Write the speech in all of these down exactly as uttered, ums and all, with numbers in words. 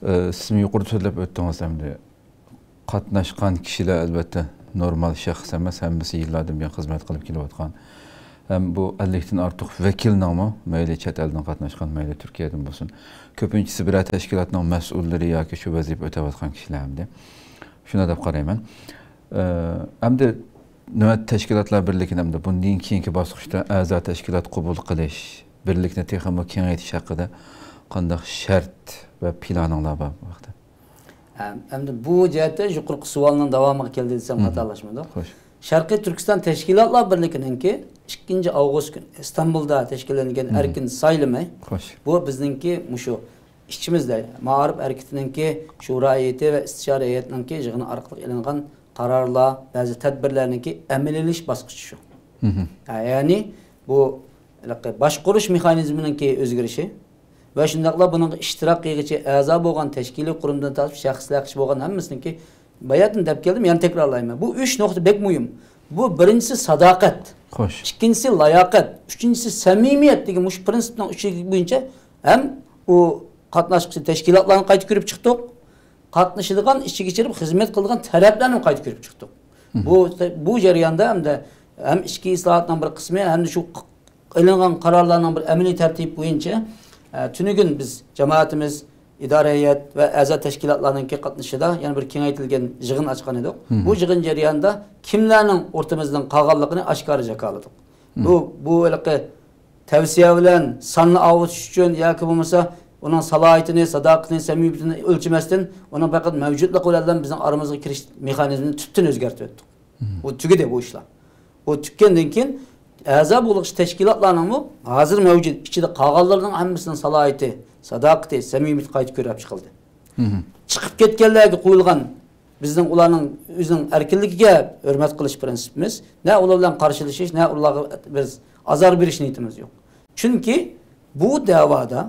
ئە، سىزمۇ يۇقىرىدا سۆزلەپ ئۆتتىڭىز ئەمدى. قاتناشقان كىشىلەر ئەلۋەتتە نورمال شەخس ئەمەس، ھەممىسى يىللاردىن بۇيان خىزمەت قىلىپ كېلىۋاتقان. ھەم بۇ ئەللىكتىن ئارتۇق ۋەكىلنىڭمۇ، مەيلى چەت ئەلدىن قاتناشقان، مەيلى تۈركىيەدىن بولسۇن، كۆپىنچىسى بىرەر تەشكىلاتنىڭ مەسئۇللىرى ياكى شۇ ۋەزىپە ئۆتەۋاتقان كىشىلەر ئەمدى. شۇنداق دەپ قارايمەن. ئە، ئەمدى نۆۋەت تەشكىلاتلار بىرلىكىنى ئەمدى بۇندىن كېيىنكى باسقۇچتا ئەزا تەشكىلات قوبۇل قىلىش، بىرلىكنى تېخىمۇ كېڭەيتىش ھەققىدە قانداق شەرت ۋە پىلانىڭلار بار بۇ ھەقتە؟ ئەم-، ئەمدى بۇ جەھەتتە يۇقىرىقى سوئالنىڭ داۋامىغا كەلدى دېسەم، مم. خاتالاشمىدۇق. خوش. شەرقىي تۈركىستان تەشكىلاتلار بىرلىكىنىڭكى ئىككىنچى ئاۋغۇست كۈنى ئىستانبۇلدا تەشكىللەنگەن مم. ئەركىن سايلىمى، خوش. بۇ بىزنىڭكى مۇشۇ ئىچىمىزدە مائارىپ ھەرىكىتىنىڭكى شورا ھەيئىتى ۋە ئىستىشارە ھەيئەتىنىڭكى يىغىنى ئارقىلىق ئېلىنغان قارارلار، بەزى تەدبىرلەرنىڭكى ئەمەلىيلىشىش باسقۇچى شۇ. مم. يەنى بۇ ھېلىقى باشقۇرۇش مېخانىزمىنىڭكى ئۆزگىرىشى، ۋە شۇنداقلا بۇنىڭغا ئىشتىراك قىلغۇچى ئەزا بولغان تەشكىلىي قۇرۇمدىن تارتىپ شەخسلەر قىش بولغان ھەممىسىنىڭكى باياتىن دەپ كەلدىم، يەنە تەكرارلايمەن. بۇ ئۈچ نۇقتا بەك مۇھىم. بۇ بىرىنچىسى ساداقەت، خوش. ئىككىنچىسى لاياقەت، ئۈچىنچىسى سەمىمىيەت دېگەن مۇشۇ پىرىنسىپنىڭ ئۈچى بويىچە ھەم ئۇ قاتناشقۇچى تەشكىلاتلارنى قايتا كۆرۈپ چىقتۇق، قاتنىشىدىغان، ئىچىگە چىرىپ خىزمەت قىلىدىغان تەرەپلەرنى قايتا كۆرۈپ چىقتۇق. مم. بۇ، بۇ جەرياندا ھەمدە ھەم ئىچكى ئىسلاھاتنىڭ بىر قىسمى، ھەمدە شۇ ئېلىنغان قارارلارنىڭ بىر ئەمەلىي تەرتىپى بويىچە، ئە، تۈنۈگۈن بىز جامائىتىمىز، ئىدارە ھەيئەت ۋە ئەزا تەشكىلاتلارنىڭكى قاتنىشىشىدا يەنە بىر كېڭەيتىلگەن يىغىن ئاچقان ئىدۇق. مم. بۇ يىغىن جەريانىدا كىملەرنىڭ ئوتتۇمىزدىن قالغانلىقىنى ئاشكارا جاكارلىدۇق. مم. بۇ، بۇ ھېلىقى تەۋسىيە بىلەن ساننى ئاۋۇتۇش ئۈچۈن ياكى بولمىسا ئۇنىڭ سالاھىيىتىنى، ساداقىتىنى، سەمىمىيىتىنى ئۆلچىمەستىن، ئۇنىڭ پەقەت مەۋجۇتلۇقى بىلەن بىزنىڭ ئارىمىزغا كىرىش مېخانىزمىنى تۈپتىن ئۆزگەرتىپ ئۆتتۇق. مم. ئۇ تۈگىدى بۇ ئىشلار. ئۇ تۈگىگەندىن كېيىن ئەزا بولغۇچى تەشكىلاتلارنىڭمۇ ھازىر مەۋجۇت ئىچىدە قالغانلىرىنىڭ ھەممىسىنىڭ سالاھىيىتى، ساداقىتى، سەمىمىيىتى قايتا كۆرۈپ چىقىلدى. مم. چىقىپ كەتكەنلەرگە قويۇلغان بىزنىڭ ئۇلارنىڭ ئۆزىنىڭ ئەركىنلىكىگە ھۆرمەت قىلىش پىرىنسىپىمىز. نە ئۇلار بىلەن قارشىلىشىش، نە ئۇلارغا بىز ئازار بېرىش نىيىتىمىز يوق. چۈنكى بۇ دەۋادا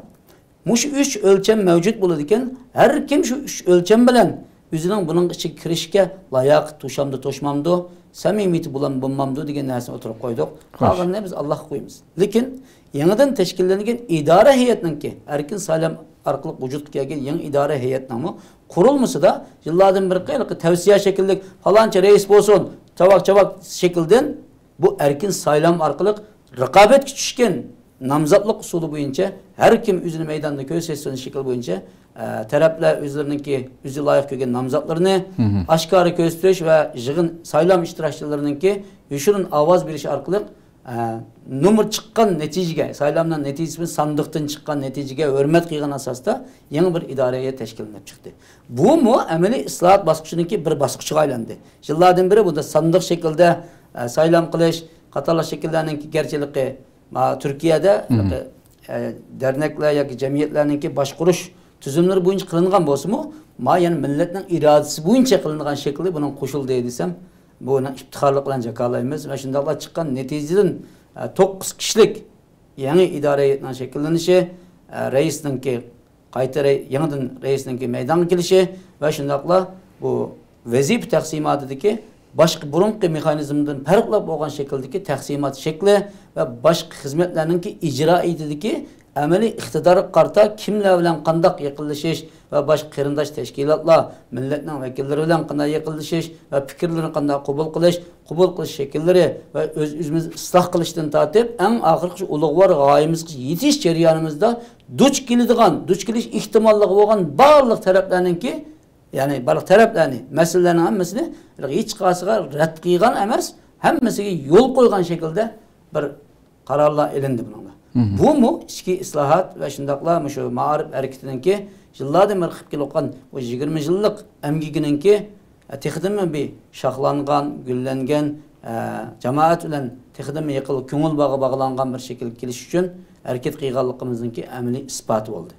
مۇشۇ ئۈچ ئۆلچەم مەۋجۇت بولىدىكەن، ھەر كىم شۇ ئۈچ ئۆلچەم بىلەن ئۆزىنىڭ بۇنىڭ ئىچىگە كىرىشكە لاياقىت توشامدۇ، توشمامدۇ، سەمىمىيىتى بولامدۇ، بولمامدۇ دېگەن نەرسىنى ئوتتۇرىغا قويدۇق. خوش. قالغىنىنى بىز ئاللاغا قويىمىز. لېكىن يېڭىدىن تەشكىللەنگەن ئىدارە ھەيئەتنىڭكى، ئەركىن سايلام ئارقىلىق ۋۇجۇدقا كەلگەن يېڭى ئىدارە ھەيئەتنىڭمۇ قۇرۇلمىسىدا يىللاردىن بېرى ھېلىقى تەۋسىيە شەكىللىك پالانچە رەئىس بولسۇن، چاۋاك-چاۋاك شەكىلدىن بۇ ئەركىن سايلام ئارقىلىق رىقابەتكە چۈشكەن نامزاتلىق ئۇسۇلى بويىچە ھەر كىم ئۆزىنى مەيداندا كۆرسەتسۇن شەكلى بويىچە، ئە، تەرەپلەر ئۆزلىرىنىڭكى، ئۆزى لايىق كۆرگەن نامزاتلىرىنى مم. ئاشكارا كۆرسىتىش ۋە يىغىن سايلام ئىشتىراكچىلىرىنىڭكى يوشۇرۇن ئاۋاز بېرىش ئارقىلىق، ئە، نومۇر چىققان نەتىجىگە، سايلامنىڭ نەتىجىسى بىلەن ساندۇقتىن چىققان نەتىجىگە ھۆرمەت قىلغان ئاساستا يېڭى بىر ئىدارە ھەيئەت تەشكىللىنىپ چىقتى. بۇمۇ ئەمەلىي ئىسلاھات باسقۇچىنىڭكى بىر باسقۇچىغا ئايلاندى. يىللاردىن بېرى بۇندا ساندۇق شەكلىدە، ئە، سايلام قىلىش قاتارلىق شەكىللەرنىڭكى گەرچىلىكى ما، تۈركىيەدە، مم. ئە، دەرنەكلەر ياكى جەمئىيەتلەرنىڭكى باشقۇرۇش تۈزۈملىرى بويىچە قىلىنغان بولسىمۇ، ما، يەنە مىللەتنىڭ ئىرادىسى بويىچە قىلىنغان شەكلى بۇنىڭ قوشۇلدى دېسەم، بۇنى ئىپتىخارلىق بىلەن جاكارلايمىز ۋە شۇنداقلا چىققان نەتىجىدىن، ئە، توققۇز كىشىلىك يېڭى ئىدارە ھەيئىتىنىڭ شەكىللىنىشى، ئە، رەئىسنىڭكى قايتا رەي-، يېڭىدىن رەئىسنىڭكى مەيدانغا كېلىشى ۋە شۇنداقلا بۇ ۋەزىپە تەقسىماتىدىكى باشقا بۇرۇنقى مېخانىزمدىن پەرقلىق بولغان شەكىلدىكى تەقسىمات شەكلى ۋە باشقا خىزمەتلەرنىڭكى ئىجرائىيىتىدىكى ئەمەلىي ئىقتىدارغا قارىتا كىملەر بىلەن قانداق يېقىنلىشىش ۋە باشقا قېرىنداش تەشكىلاتلار، مىللەتنىڭ ۋەكىللىرى بىلەن قانداق يېقىنلىشىش ۋە پىكىرلىرىنى قانداق قوبۇل قىلىش، قوبۇل قىلىش شەكىللىرى ۋە ئۆز-ئۆزىمىزنى ئىسلاھ قىلىشتىن تارتىپ، ئەڭ ئاخىرقى شۇ ئۇلۇغۋار غايىمىزغا يېتىش جەريانىمىزدا دۇچ كېلىدىغان، دۇچ كېلىش ئېھتىماللىقى بولغان بارلىق تەرەپلەرنىڭكى، يەنى بارلىق تەرەپلەرنى، مەسىلىلەرنىڭ ھەممىسىنى ھېچقايسىغا رەت قىلغان ئەمەس، ھەممىسىگە يول قويغان شەكىلدە بىر قارارلار ئېلىندى بۇنىڭدا. مم. بۇمۇ ئىچكى ئىسلاھات ۋە شۇنداقلا مۇشۇ مائارىپ ھەرىكىتىنىڭكى يىللاردىن بېرى قىلىپ كېلىۋاتقان بۇ يىگىرمە يىللىق ئەمگىكىنىڭكى تېخىدىنمۇ بىر شاخلانغان، گۈللەنگەن، ئە، جامائەت بىلەن تېخىدىنمۇ يېقىن كۆڭۈل باغى باغلانغان بىر شەكىلگە كېلىش ئۈچۈن ھەرىكەت قىلغانلىقىمىزنىڭكى ئەمەلىي ئىسپاتى بولدى.